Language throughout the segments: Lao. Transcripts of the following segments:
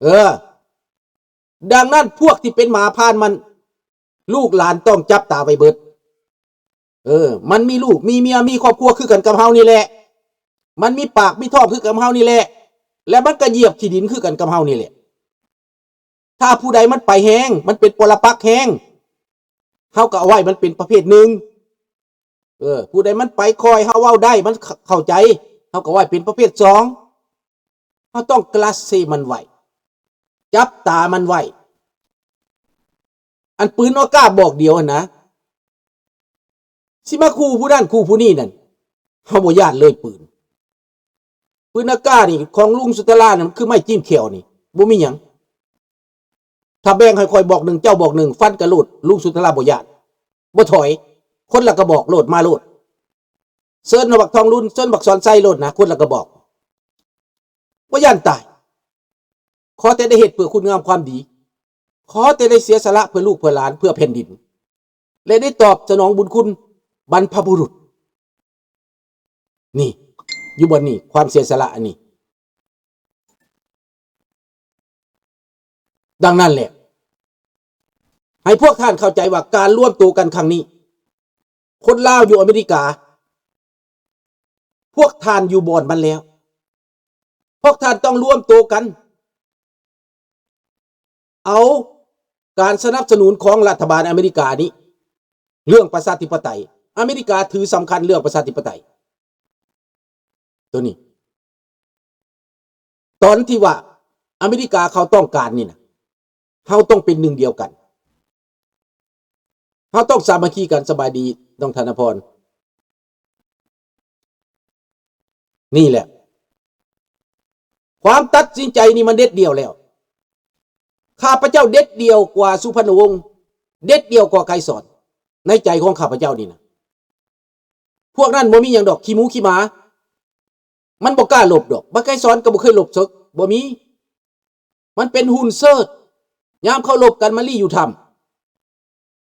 ເອີ ດັ່ງນັ້ນພວກທີ່ເປັນໝາພານມັນ ລູກຫຼານຕ້ອງຈັບຕາໄວ້ເບິດ. ເອີ ມັນມີລູກ ມີເມຍ ມີຄອບຄົວຄືກັນກັບເຮົານີ້ແຫຼະ. ມັນມີປາກ ມີທ້ອງຄືກັບເຮົານີ້ແຫຼະ ແລະ ມັນກໍຢຽບຂີ້ດິນຄືກັນກັບເຮົານີ້ແຫຼະ. ຖ້າຜູ້ໃດມັນໄປແຮງ ມັນເປັນປໍລະປັກແຮງ ເຮົາກໍເອົາໄວ້ມັນເປັນປະເພດໜຶ່ງ. ເອີ ຜູ້ໃດມັນໄປຄ່ອຍ ເຮົາເວົ້າໄດ້ ມັນເຂົ້າໃຈ ເຮົາກໍໄວ້ເປັນປະເພດສອງ. ເຮົາຕ້ອງກະລະເຊມັນໄວ້ ຈັບຕາມັນໄວ້. ອັນປືນອາກາດບອກດຽວຫັ້ນນະ ຊິມາຂູ່ຜູ້ນັ້ນຂູ່ຜູ້ນີ້ນັ້ນ ເຮົາບໍ່ຢ້ານເລີຍປືນ. ປືນອາກາດນີ້ຂອງລຸງສຸດຕະລານັ້ນ ຄືໄມ້ຈິ້ມແຂ້ວນີ້ ບໍ່ມີຫຍັງ. ຖ້າແບ່ງໃຫ້ຂ້ອຍບອກໜຶ່ງ ເຈົ້າບອກໜຶ່ງ ຟັນກັນໂລດ ລຸງສຸດຕະລາບໍ່ຢ້ານ ບໍ່ຖອຍ ຄົນລະກະບອກໂລດ ມາໂລດ. ເຊີນບັກທອງລຸນ ເຊີນບັກສອນໄຊໂລດນະ ຄົນລະກະບອກ ບໍ່ຢ້ານຕາຍ. ຂໍແຕ່ໄດ້ເຮັດເພື່ອຄຸນງາມຄວາມດີ ຂໍແຕ່ໄດ້ເສຍສະຫຼະເພື່ອລູກເພື່ອຫຼານ ເພື່ອແຜ່ນດິນ ແລະ ໄດ້ຕອບສະໜອງບຸນຄຸນບັນພະບຸລຸດ. ນີ້ ຢູ່ບ່ອນນີ້ ຄວາມເສຍສະຫຼະອັນນີ້. ດັ່ງນັ້ນແຫຼະ ໃຫ້ພວກທ່ານເຂົ້າໃຈວ່າການລວມໂຕກັນຄັ້ງນີ້ ຄົນລາວຢູ່ອາເມລິກາ ພວກທ່ານຢູ່ບ່ອນມັນແລ້ວ ພວກທ່ານຕ້ອງລວມໂຕກັນ ເອົາການສະໜັບສະໜູນຂອງລັດຖະບານອາເມລິການີ້ ເລື່ອງປະຊາທິປະໄຕ ອາເມລິກາຖືສຳຄັນເລື່ອງປະຊາທິປະໄຕ ໂຕນີ້ ຕອນທີ່ວ່າອາເມລິກາເຂົາຕ້ອງການນີ້ນະ ເຮົາຕ້ອງເປັນໜຶ່ງດຽວກັນ ເຮົາຕ້ອງສາມັກຄີກັນ. ສະບາຍດີ ນ້ອງທະນະພອນ. ນີ້ແຫຼະ ຄວາມຕັດສິນໃຈນີ້ມັນເດັດດ່ຽວແລ້ວ. ຂ້າພະເຈົ້າເດັດດ່ຽວກວ່າສຸພັນນະວົງ ເດັດດ່ຽວກວ່າໄກສອນ ໃນໃຈຂອງຂ້າພະເຈົ້ານີ້ນະ. ພວກນັ້ນບໍ່ມີຫຍັງດອກ ຂີ້ໝູຂີ້ໝາ ມັນບໍ່ກ້າລົບດອກ. ບັກໄກສອນກໍບໍ່ເຄີຍລົບເສິກ ບໍ່ມີ. ມັນເປັນຫຸ່ນເຊີດ ຍາມເຂົາລົບກັນມາລີຢູ່ຖ້ຳ.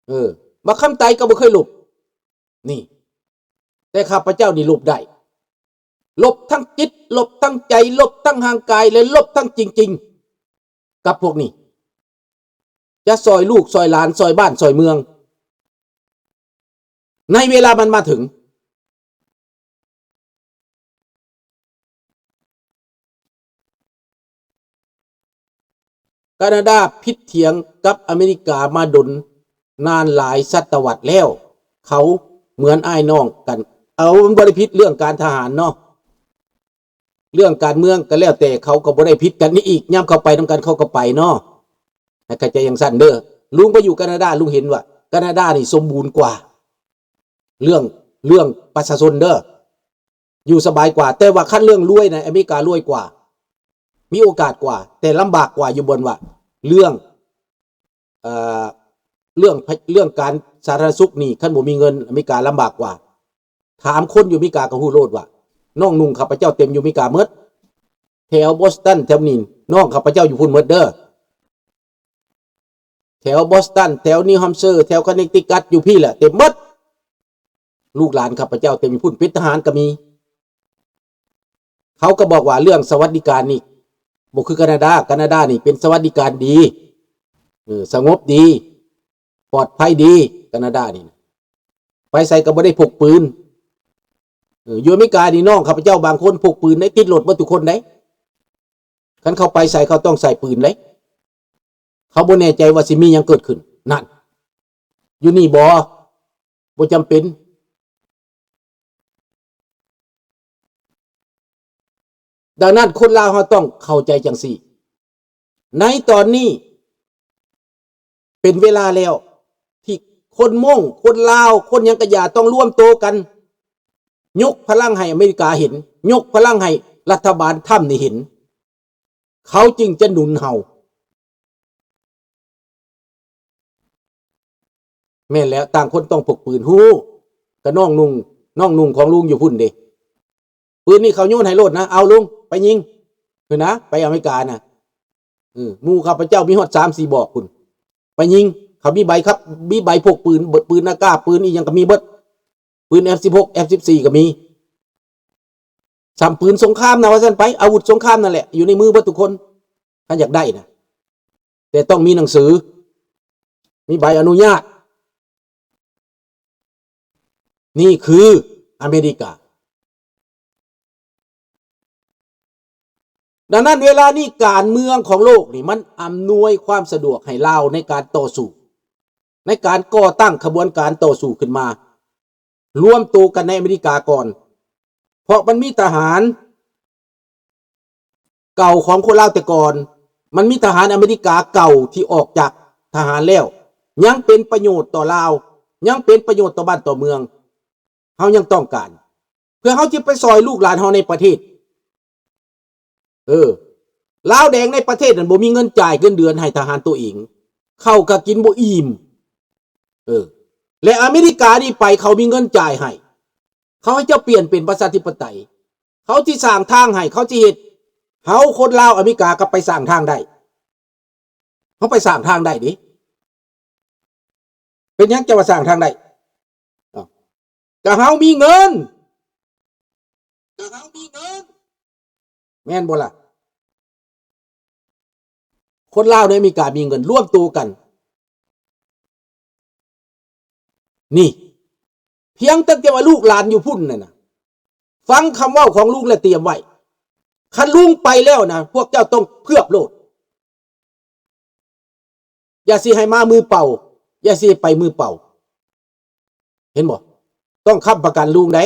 ເອີ ບັກຄຳໄຕກໍບໍ່ເຄີຍລົບ ນີ້ ແຕ່ຂ້າພະເຈົ້ານີ້ລົບໄດ້ ລົບທັງຈິດ ລົບທັງໃຈ ລົບທັງຮ່າງກາຍ ແລະ ລົບທັງຈິງໆ ກັບພວກນີ້ ຈະຊ່ອຍລູກຊ່ອຍຫຼານ ຊ່ອຍບ້ານຊ່ອຍເມືອງ ໃນເວລາມັນມາເຖິງ. ການາດາຜິດຖຽງກັບອາເມລິກາມາດົນນານຫຼາຍສະຕະວັດແລ້ວ. ເຂົາເໝືອນອ້າຍນ້ອງກັນ. ເອົາ ມັນບໍ່ໄດ້ຜິດເລື່ອງການທະຫານເນາະ. ເລື່ອງການເມືອງກໍແລ້ວແຕ່ ເຂົາກໍບໍ່ໄດ້ຜິດກັນນີ້ອີກ. ຍາມເຂົາໄປນຳກັນ ເຂົາກໍໄປເນາະ. ໃຫ້ເຂົ້າໃຈຈັ່ງຊັ້ນເດີ. ລຸງໄປຢູ່ການາດາ ລຸງເຫັນວ່າການາດານີ້ສົມບູນກວ່າ ເລື່ອງ ເລື່ອງປະຊາຊົນເດີ. ຢູ່ສະບາຍກວ່າ. ແຕ່ວ່າຄັນເລື່ອງລວຍນະ ອາເມລິກາລວຍກວ່າ ມີໂອກາດກວ່າ ແຕ່ລຳບາກກວ່າຢູ່ບ່ອນວ່າ ເລື່ອງ ເອີ ເລື່ອງ ເລື່ອງການສາທາລະນະສຸກນີ້ ຄັນບໍ່ມີເງິນ ອາເມລິກາລຳບາກກວ່າ. ຖາມຄົນຢູ່ອາເມລິກາກໍຮູ້ໂລດວ່າ ນ້ອງນຸ່ງຂ້າພະເຈົ້າເຕັມຢູ່ອາເມລິກາໝົດ. ແຖວບອສຕັນແຖວນີ້ ນ້ອງຂ້າພະເຈົ້າຢູ່ພຸ້ນໝົດເດີ. ແຖວບອສຕັນ ແຖວນິວແຮມເຊີ ແຖວຄອນເນັກຕິກັດ ຢູ່ພີ້ແຫຼະ ເຕັມໝົດ. ລູກຫຼານຂ້າພະເຈົ້າເຕັມຢູ່ພຸ້ນ ເປັນທະຫານກໍມີ. ເຂົາກໍບອກວ່າເລື່ອງສະຫວັດດີການນີ້ບໍ່ຄືການາດາ. ການາດານີ້ເປັນສະຫວັດດີການດີ ເອີ ສະຫງົບດີ ປອດໄພດີ. ການາດານີ້ນະ ໄປໃສກໍບໍ່ໄດ້ພົກປືນ. ເອີ ຢູ່ອາເມລິການີ້ ນ້ອງຂ້າພະເຈົ້າບາງຄົນພົກປືນໄດ້ ຕິດລົດເບິດທຸກຄົນໄດ໋. ຄັນເຂົາໄປໃສ ເຂົາຕ້ອງໃສ່ປືນເດ້. ເຂົາບໍ່ແນ່ໃຈວ່າຊິມີຫຍັງເກີດຂຶ້ນ. ນັ້ນ ຢູ່ນີ້ບໍ່ ບໍ່ຈຳເປັນ. ດັ່ງນັ້ນ ຄົນລາວເຮົາຕ້ອງເຂົ້າໃຈຈັ່ງຊີ້. ໃນຕອນນີ້ ເປັນເວລາແລ້ວ ທີ່ຄົນມົ້ງ ຄົນລາວ ຄົນຫຍັງກະຢ່າ ຕ້ອງລວມໂຕກັນ ຍົກພະລັງໃຫ້ອາເມລິກາເຫັນ, ຍົກພະລັງໃຫ້ລັດຖະບານທຳນີ້ເຫັນ. ເຂົາຈຶ່ງຈະໜູນເຮົາ. ແມ່ນແລ້ວ, ຕ່າງຄົນຕ້ອງພົກປືນ. ຮູ້, ກະນ້ອງນຸ່ງ, ນ້ອງນຸ່ງຂອງລຸງຢູ່ພຸ້ນເດ. ປືນນີ້ເຂົາໂຍນໃຫ້ໂລດນະ, ເອົາລຸງ, ໄປຍິງພຸ້ນນະ, ໄປອາເມລິການະ. ເອີ, ໝູ່ຂ້າພະເຈົ້າມີຮອດສາມສີ່ບອກພຸ້ນ, ໄປຍິງ. ເຂົາມີໃບຂັບ, ມີໃບພົກປືນ, ປືນອາກາດ, ປືນອີ່ຫຍັງກໍມີເບິດ. ປືນເອັມສິບຫົກ ເອັມສິບສີ່ກໍມີ. ສ່ຳປືນສົງຄາມນະ ວ່າຊັ້ນໄປ, ອາວຸດສົງຄາມນັ້ນແຫຼະ ຢູ່ໃນມືເບິດທຸກຄົນ ຄັນຢາກໄດ້ນະ, ແຕ່ຕ້ອງມີໜັງສື ມີໃບອະນຸຍາດ. ນີ້ຄືອາເມລິກາ. ດັ່ງນັ້ນເວລານີ້ການເມືອງຂອງໂລກນີ້ ມັນອຳນວຍຄວາມສະດວກໃຫ້ລາວໃນການຕໍ່ສູ້, ໃນການກໍ່ຕັ້ງຂະບວນການຕໍ່ສູ້ຂຶ້ນມາ, ລວມໂຕກັນໃນອາເມລິກາກ່ອນ, ເພາະມັນມີທະຫານເກົ່າຂອງຄົນລາວແຕ່ກ່ອນ, ມັນມີທະຫານອາເມລິກາເກົ່າທີ່ອອກຈາກທະຫານແລ້ວ ຍັງເປັນປະໂຫຍດຕໍ່ລາວ, ຍັງເປັນປະໂຫຍດຕໍ່ບ້ານຕໍ່ເມືອງ. ເຮົາຍັງຕ້ອງການ ເພື່ອເຮົາຈະໄປຊ່ອຍລູກຫຼານເຮົາໃນປະເທດ. ເອີ ລາວແດງໃນປະເທດນັ້ນບໍ່ມີເງິນຈ່າຍເງິນເດືອນໃຫ້ທະຫານໂຕເອງ, ເຂົາກໍກິນບໍ່ອີ່ມ. ເອີ ແລະອາເມລິການີ້ໄປ ເຂົາມີເງິນຈ່າຍໃຫ້, ເຂົາໃຫ້ເຈົ້າປ່ຽນເປັນປະຊາທິປະໄຕ, ເຂົາຊິສ້າງທາງໃຫ້, ເຂົາຊິເຮັດ. ເຮົາຄົນລາວອາເມລິກາກໍໄປສ້າງທາງໄດ້. ເຮົາໄປສ້າງທາງໄດ້ເດ້. ເປັນຫຍັງຈະວ່າສ້າງທາງໄດ້? ເອົ້າ ກະເຮົາມີເງິນ, ກະເຮົາມີເງິນ ແມ່ນບໍ່ລະ? ຄົນລາວໃນອາເມລິກາມີເງິນ ລວມໂຕກັນ. ນີ້ ພຽງຕັ້ງແຕ່ວ່າລູກຫຼານຢູ່ພຸ້ນນັ້ນນະ ຟັງຄຳເວົ້າຂອງລຸງແລ້ວຕຽມໄວ້, ຄັນລຸງໄປແລ້ວນະ ພວກເຈົ້າຕ້ອງເຜືອບໂລດ. ຢ່າຊິໃຫ້ມາມືເປົ່າ, ຢ່າຊິໄປມືເປົ່າ. ເຫັນບໍ່? ຕ້ອງຄ້ຳປະກັນລຸງໃດ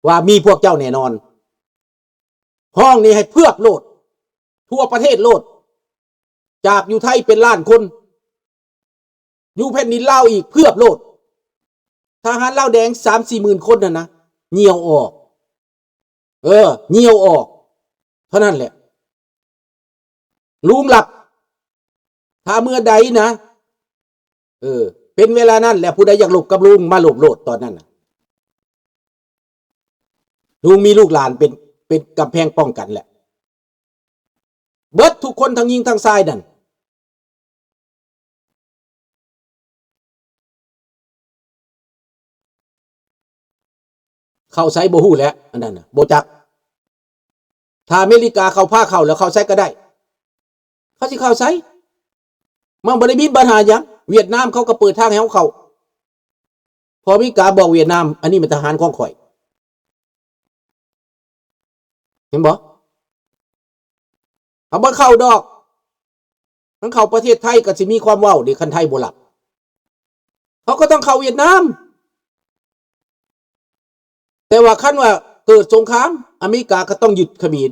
ວ່າມີພວກເຈົ້າແນ່ນອນ. ຮ້ອງນີ້ໃຫ້ເຜືອບໂລດ, ທົ່ວປະເທດໂລດ, ຈາກຢູ່ໄທເປັນລ້ານຄົນ, ຢູ່ແຜ່ນດິນລາວອີກ ເຜືອບໂລດ. ທະຫານລາວແດງສາມສີ່ໝື່ນຄົນຫັ້ນນະ ຍ່ຽວອອກ. ເອີ ຍ່ຽວອອກເທົ່ານັ້ນແຫຼະ. ລຸງລັບ ຖ້າເມື່ອໃດນະ ເອີ ເປັນເວລານັ້ນແຫຼະ ຜູ້ໃດຢາກລົບກັບລຸງ ມາລົບໂລດຕອນນັ້ນນະ. ລຸງມີລູກຫຼານເປັນ ເປັນກຳແພງປ້ອງກັນແຫຼະ ເບິດທຸກຄົນ ທັງຍິງທັງຊາຍນັ້ນ. ເຂົ້າໃສບໍ່ຮູ້ແຫຼະ ອັນນັ້ນນະ ບໍ່ຈັກ. ຖ້າອາເມລິກາເຂົາພາເຂົ້າແລ້ວ ເຂົ້າໃສກໍໄດ້. ເຂົາຊິເຂົ້າໃສ? ມັນບໍ່ໄດ້ມີບັນຫາຫຍັງ. ຫວຽດນາມເຂົາກໍເປີດທາງໃຫ້ເຮົາເຂົ້າ. ເພາະອາເມລິກາບອກຫວຽດນາມ ອັນນີ້ແມ່ນທະຫານຂອງຂ້ອຍ. ເຫັນບໍ່? ເຮົາບໍ່ເຂົ້າດອກ. ຄັນເຂົ້າປະເທດໄທກໍຊິມີຄວາມເວົ້າເດ ຄັນໄທບໍ່ຮັບ. ເຮົາກໍຕ້ອງເຂົ້າຫວຽດນາມ. ແຕ່ວ່າຄັນວ່າເກີດສົງຄາມ ອາເມລິກາກໍຕ້ອງຍຶດຂະເໝນ.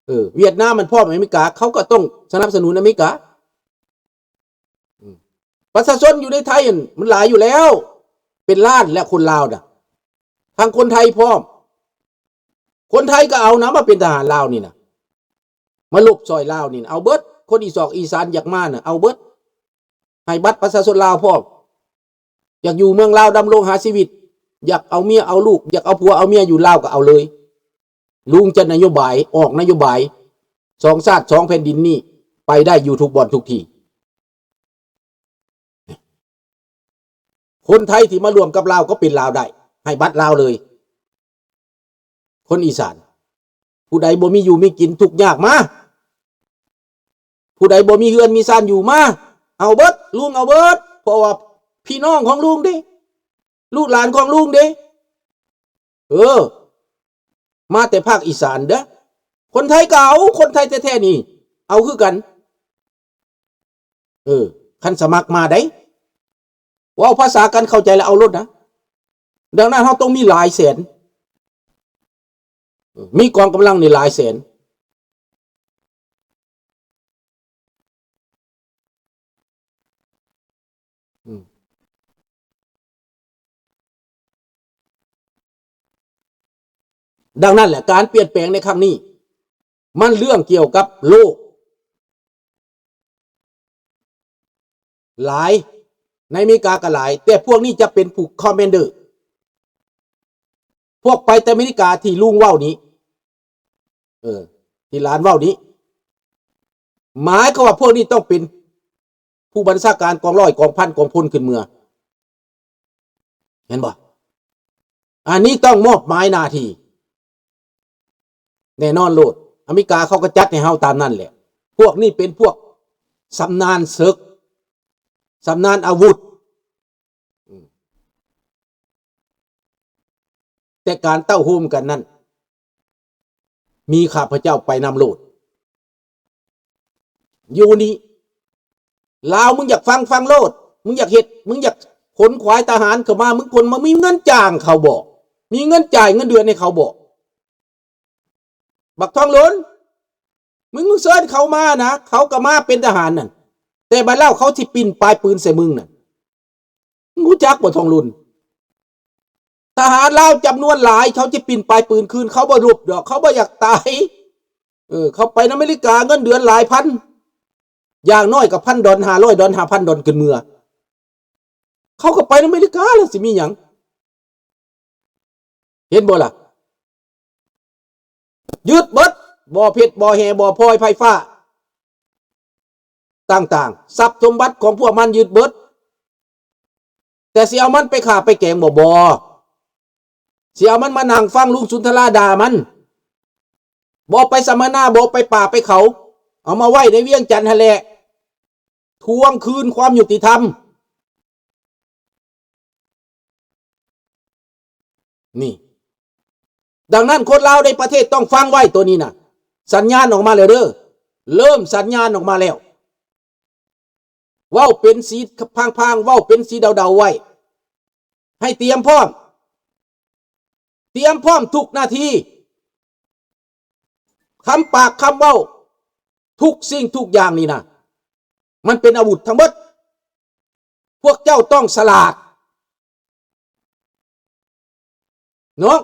ເອີ ຫວຽດນາມມັນພ້ອມອາເມລິກາ ເຂົາກໍຕ້ອງສະໜັບສະໜູນອາເມລິກາ. ອືມ ປະຊາຊົນຢູ່ໃນໄທຫັ້ນມັນຫຼາຍຢູ່ແລ້ວ ເປັນລ້ານແລ້ວຄົນລາວນະ ທັງຄົນໄທພ້ອມ. ຄົນໄທກໍເອົານະ ມາເປັນທະຫານລາວນີ້ນະ ມາລົບຊ່ອຍລາວນີ້ນະ ເອົາເບິດ. ຄົນອີສອກອີສານຢາກມານະ ເອົາເບິດ. ໃຫ້ບັດປະຊາຊົນລາວພ້ອມ. ຢາກຢູ່ເມືອງລາວດຳລົງຫາຊີວິດ, ຢາກເອົາເມຍເອົາລູກ, ຢາກເອົາຜົວເອົາເມຍຢູ່ລາວກໍເອົາເລີຍ. ລຸງຈະນະໂຍບາຍ, ອອກນະໂຍບາຍ ສອງຊາດສອງແຜ່ນດິນນີ້ ໄປໄດ້ຢູ່ທຸກບ່ອນທຸກທີ່. ຄົນໄທທີ່ມາຮ່ວມກັບລາວກໍເປັນລາວໄດ້, ໃຫ້ບັດລາວເລີຍ. ຄົນອີສານ ຜູ້ໃດບໍ່ມີຢູ່ມີກິນ ທຸກຍາກມາ, ຜູ້ໃດບໍ່ມີເຮືອນມີຊານຢູ່ມາ, ເອົາເບິດ, ລຸງເອົາເບິດ, ເພາະວ່າພີ່ນ້ອງຂອງລຸງເດ້, ລູກຫຼານຂອງລຸງເດ້. ເອີ ມາແຕ່ພາກອີສານເດີ້, ຄົນໄທກໍເອົາ, ຄົນໄທແທ້ໆນີ້ເອົາຄືກັນ. ເອີ ຄັນສະໝັກມາໄດ໋ ເວົ້າພາສາກັນເຂົ້າໃຈແລ້ວເອົາໂລດນະ. ດັ່ງນັ້ນເຮົາຕ້ອງມີຫຼາຍແສນ, ເອີ ມີກອງກຳລັງນີ້ຫຼາຍແສນ. ອືມ ດັ່ງນັ້ນແຫຼະ ການປ່ຽນແປງໃນຄັ້ງນີ້ ມັນເລື່ອງກ່ຽວກັບໂລກຫຼາຍ, ໃນອາເມລິກາກໍຫຼາຍ, ແຕ່ພວກນີ້ຈະເປັນຜູ້ຄອມມານເດີ, ພວກໄປແຕ່ອາເມລິກາທີ່ລຸງເວົ້ານີ້, ເອີ ທີ່ຫຼານເວົ້ານີ້ ໝາຍຄວາມວ່າພວກນີ້ຕ້ອງເປັນຜູ້ບັນຊາການກອງຮ້ອຍ ກອງພັນ ກອງພົນຂຶ້ນເມືອ. ເຫັນບໍ່? ອັນນີ້ຕ້ອງມອບໝາຍໜ້າທີ່ ແນ່ນອນໂລດ ອາເມລິກາເຂົາກໍຈັດໃຫ້ເຮົາຕາມນັ້ນແຫຼະ. ພວກນີ້ເປັນພວກຊຳນານເສິກ ຊຳນານອາວຸດ ແຕ່ການເຕົ້າໂຮມກັນນັ້ນ ມີຂ້າພະເຈົ້າໄປນຳໂລດ. ຢູ່ນີ້ ລາວ ມຶງຢາກຟັງ ຟັງໂລດ, ມຶງຢາກເຮັດ ມຶງຢາກຂົນຂວາຍທະຫານເຂົ້າມາ ມຶງຂົນມາ. ມີເງິນຈ້າງເຂົາບໍ່? ມີເງິນຈ່າຍເງິນເດືອນໃຫ້ເຂົາບໍ່? ບັກທອງລຸນ ມຶງເຊີນເຂົາມານະ ເຂົາກໍມາເປັນທະຫານນັ້ນ ແຕ່ບາດລາວເຂົາຊິປິ່ນປາຍປືນໃສ່ມຶງນັ້ນ ຮູ້ຈັກບໍ່ ທອງລຸນ? ທະຫານລາວຈຳນວນຫຼາຍ ເຂົາຊິປິ່ນປາຍປືນຄືນ ເຂົາບໍ່ລົບດອກ ເຂົາບໍ່ຢາກຕາຍ. ເອີ ເຂົາໄປອາເມລິກາເງິນເດືອນຫຼາຍພັນ ຢ່າງນ້ອຍກໍພັນດອນ ຫ້າຮ້ອຍດອນ ຫ້າພັນດອນຂຶ້ນເມືອ. ເຂົາກໍໄປອາເມລິກາແລ້ວ ຊິມີຫຍັງ? ເຫັນບໍ່ລະ? ຍຶດເບິດ ບໍ່ເພັດ ບໍ່ແຮ່ ບໍ່ພອຍ ໄຟຟ້າຕ່າງໆ ຊັບສົມບັດຂອງພວກມັນຍຶດເບິດ. ແຕ່ຊິເອົາມັນໄປຂ້າໄປແກງບໍ່? ບໍ່. ຊິເອົາມັນມານັ່ງຟັງລຸງສຸນທະລາດ່າມັນ. ບໍ່ໄປສຳມະນາ ບໍ່ໄປປ່າໄປເຂົາ ເອົາມາໄວ້ໃນວຽງຈັນຫັ້ນແຫຼະ ທວງຄືນຄວາມຍຸຕິທຳ. ນີ້ ດັ່ງນັ້ນຄົນລາວໃນປະເທດຕ້ອງຟັງໄວ້ໂຕນີ້ນະ ສັນຍານອອກມາແລ້ວເດີ້ ເລີ່ມສັນຍານອອກມາແລ້ວ. ເວົ້າເປັນສີພາງໆ ເວົ້າເປັນສີເດົາໆໄວ້ ໃຫ້ຕຽມພ້ອມ ຕຽມພ້ອມທຸກນາທີ. ຄຳປາກຄຳເວົ້າ ທຸກສິ່ງທຸກຢ່າງນີ້ນະ ມັນເປັນອາວຸດທັງເບິດ. ພວກເຈົ້າຕ້ອງສະຫຼາດ ນ້ອງ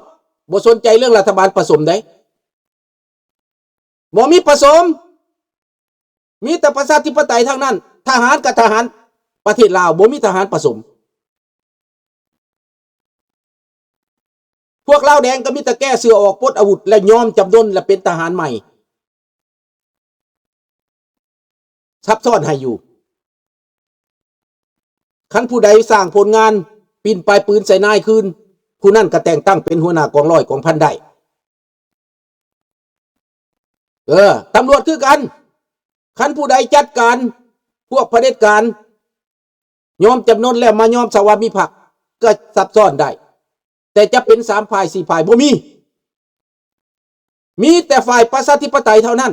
ບໍ່ສົນໃຈເລື່ອງລັດຖະບານປະສົມໃດ ບໍ່ມີປະສົມ ມີແຕ່ປະຊາທິປະໄຕທັງນັ້ນ. ທະຫານກໍທະຫານ ປະເທດລາວບໍ່ມີທະຫານປະສົມ. ພວກລາວແດງກໍມີແຕ່ແກ້ເສື້ອອອກ ປົດອາວຸດ ແລະຍອມຈຳນົນ ແລະເປັນທະຫານໃໝ່. ຊັບຊ້ອນໃຫ້ຢູ່. ຄັນຜູ້ໃດສ້າງຜົນງານ ປິ່ນປາຍປືນໃສ່ນາຍຄືນ ຜູ້ນັ້ນກໍແຕ່ງຕັ້ງເປັນຫົວໜ້າກອງຮ້ອຍກອງພັນໄດ້. ເອີ ຕຳຫຼວດຄືກັນ ຄັນຜູ້ໃດຈັດການພວກຜະເດັດການ ຍອມຈຳນົນແລ້ວມາຍອມສະຫວັດມີພັກ ກໍຊັບຊ້ອນໄດ້. ແຕ່ຈະເປັນສາມຝ່າຍ ສີ່ຝ່າຍ ບໍ່ມີ. ມີແຕ່ຝ່າຍປະຊາທິປະໄຕເທົ່ານັ້ນ.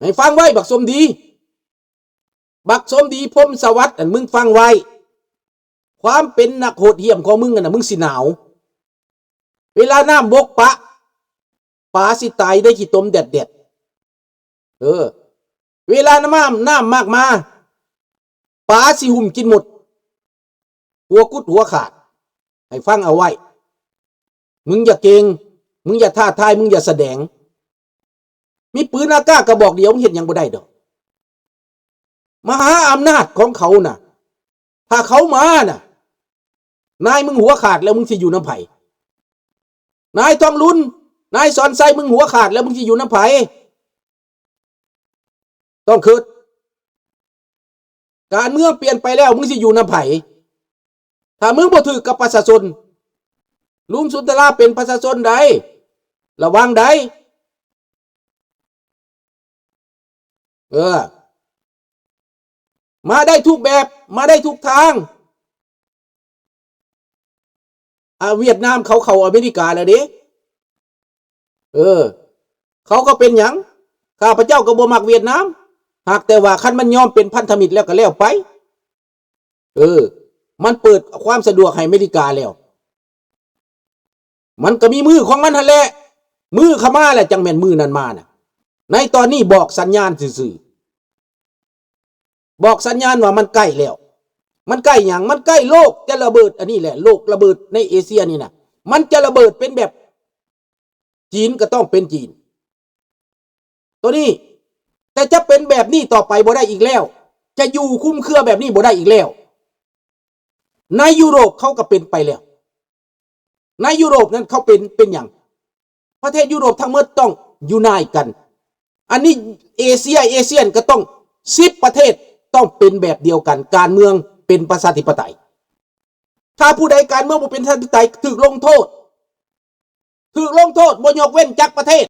ໃຫ້ຟັງໄວ້ ບັກສົມດີ ບັກສົມດີ ພົມສະຫວັດ ອັນ ມຶງຟັງໄວ້. ຄວາມເປັນນັກໂຫດຫ້ຽມຂອງມຶງຫັ້ນນະ ມຶງຊິໜາວ. ເວລານ້ຳບົກປະ ປາຊິຕາຍໃນຂີ້ຕົມແດດໆ. ເອີ ເວລານ້ຳ ນ້ຳມາກມາ ປາຊິຫຸ້ມກິນໝົດ ຫົວກຸດຫົວຂາດ. ໃຫ້ຟັງເອົາໄວ້ ມຶງຢ່າເກັ່ງ ມຶງຢ່າທ້າທາຍ ມຶງຢ່າສະແດງ. ມີປືນອາກາດກະບອກດຽວ ເຮັດຫຍັງບໍ່ໄດ້ດອກ. ມະຫາອຳນາດຂອງເຂົານະ ຖ້າເຂົາມານະ ນາຍ ມຶງຫົວຂາດແລ້ວ ມຶງຊິຢູ່ນຳໃຜ? ນາຍທອງລຸນ ນາຍສອນໄຊ ມຶງຫົວຂາດແລ້ວ ມຶງຊິຢູ່ນຳໃຜ? ຕ້ອງຄິດ ການເມືອງປ່ຽນໄປແລ້ວ ມຶງຊິຢູ່ນຳໃຜ? ຖ້າມຶງບໍ່ຖືກກັບປະຊາຊົນ, ລຸງສຸນທະລາເປັນປະຊາຊົນໃດ໋ ລະວັງໃດ໋. ເອີ ມາໄດ້ທຸກແບບ, ມາໄດ້ທຸກທາງ. ອາ ຫວຽດນາມເຂົາເຂົ້າອາເມລິກາແລ້ວເດ້. ເອີ ເຂົາກໍເປັນຫຍັງ? ຂ້າພະເຈົ້າກໍບໍ່ມັກຫວຽດນາມ, ຫາກແຕ່ວ່າຄັນມັນຍອມເປັນພັນທະມິດແລ້ວກໍແລ້ວໄປ. ເອີ ມັນເປີດຄວາມສະດວກໃຫ້ອາເມລິກາແລ້ວ. ມັນກໍມີມື້ຂອງມັນຫັ້ນແຫຼະ, ມື້ເຂົາມາແຫຼະ ຈັ່ງແມ່ນມື້ນັ້ນມານະ. ໃນຕອນນີ້ບອກສັນຍານຊື່ໆ. ບອກສັນຍານວ່າມັນໃກ້ແລ້ວ. ມັນໃກ້ຫຍັງ? ມັນໃກ້ໂລກຈະລະເບີດ. ອັນນີ້ແຫຼະ ໂລກລະເບີດໃນເອເຊຍນີ້ນະ. ມັນຈະລະເບີດເປັນແບບຈີນກໍຕ້ອງເປັນຈີນ ໂຕນີ້. ແຕ່ຈະເປັນແບບນີ້ຕໍ່ໄປບໍ່ໄດ້ອີກແລ້ວ. ຈະຢູ່ຄຸມເຄືອແບບນີ້ບໍ່ໄດ້ອີກແລ້ວ. ໃນຢູໂຣບເຂົາກໍເປັນໄປແລ້ວ. ໃນຢູໂຣບນັ້ນເຂົາເປັນ ເປັນຫຍັງ? ປະເທດຢູໂຣບທັງໝົດຕ້ອງຢູໄນກັນ. ອັນນີ້ເອເຊຍ ອາຊຽນກໍຕ້ອງ ສິບປະເທດຕ້ອງເປັນແບບດຽວກັນ, ການເມືອງເປັນປະຊາທິປະໄຕ. ຖ້າຜູ້ໃດການເມືອງບໍ່ເປັນປະຊາທິປະໄຕ ຖືກລົງໂທດ. ຖືກລົງໂທດບໍ່ຍົກເວັ້ນຈັກປະເທດ.